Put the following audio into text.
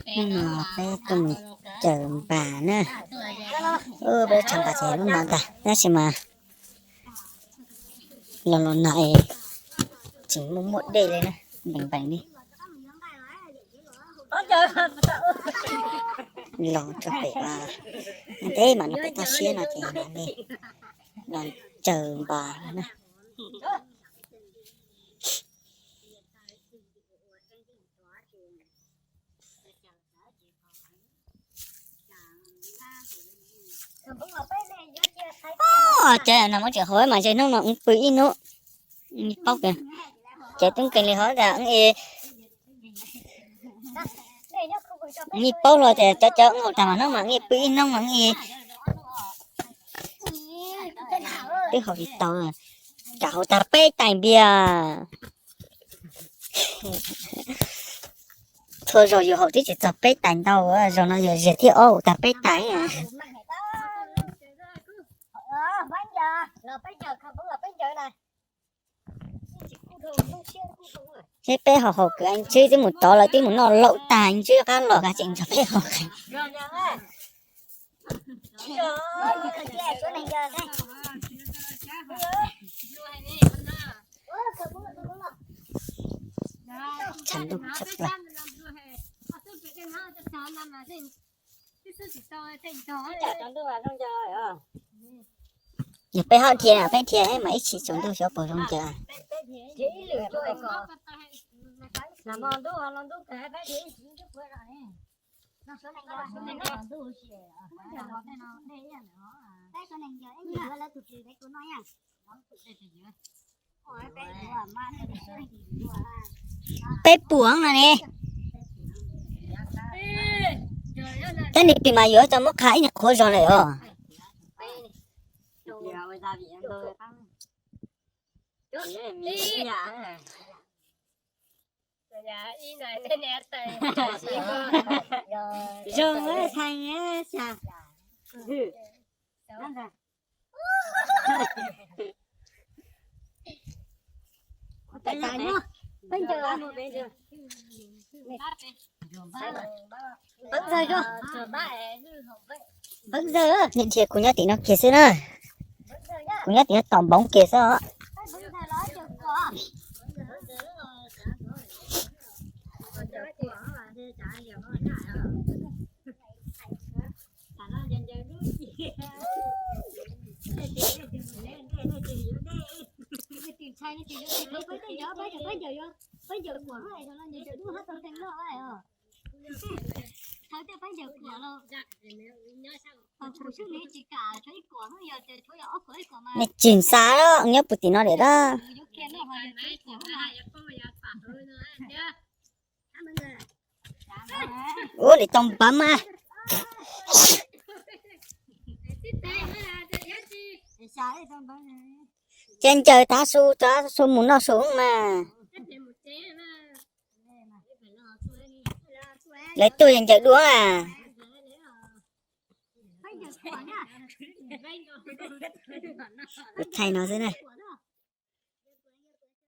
Hnub no peb tuaj mus caws npas na. Peb tshav npas ces lub no ntag tab sis mas los los no es tseem muaj muaj dej li na, npees npees li. Los rau pem ntej mas no peb toj siab no ces mam li los caws npas no na. Ces no muab tseem hauv mas ntshe hnub no wb pw ib hnub, paub tias ces tub nkees li hov tas wb yeej paub hlo tias cov cov wb haus tag mas hnub mas wb yeej pw ib hnub mas wb yeej twb haus tsis tau, kam haus tag peb tais npias. Txhua zaus yus haus twb tsis txog peb tais ntau, zaum no yog zaum thib ob haus tag peb tais. Seb peb haus haus kawg ntsib twb mus tod lawm twb mus noj laum tag ntsib qab los kav tseem nrog peb haus. Yog peb hab dhia peb dhia mas ib tsis tsaus ntuj xyov puas zoo ntawd. Peb puas no ne. Tab nis pis mas yuav tau muab qha ib niag qhuav zog lawm os. Zoo, nej dhia kuv nyob tim no kiag xwb na. Kuv nyob tim no tom npoov kiag xwb os. Nej tsis xav nyob puag tim no lawm a. Ua li tau npav mas. Ces ncaws tav su, tav su mus noj su mas. Lawv tuaj ncaws dua. Kuv thaij no xwb na.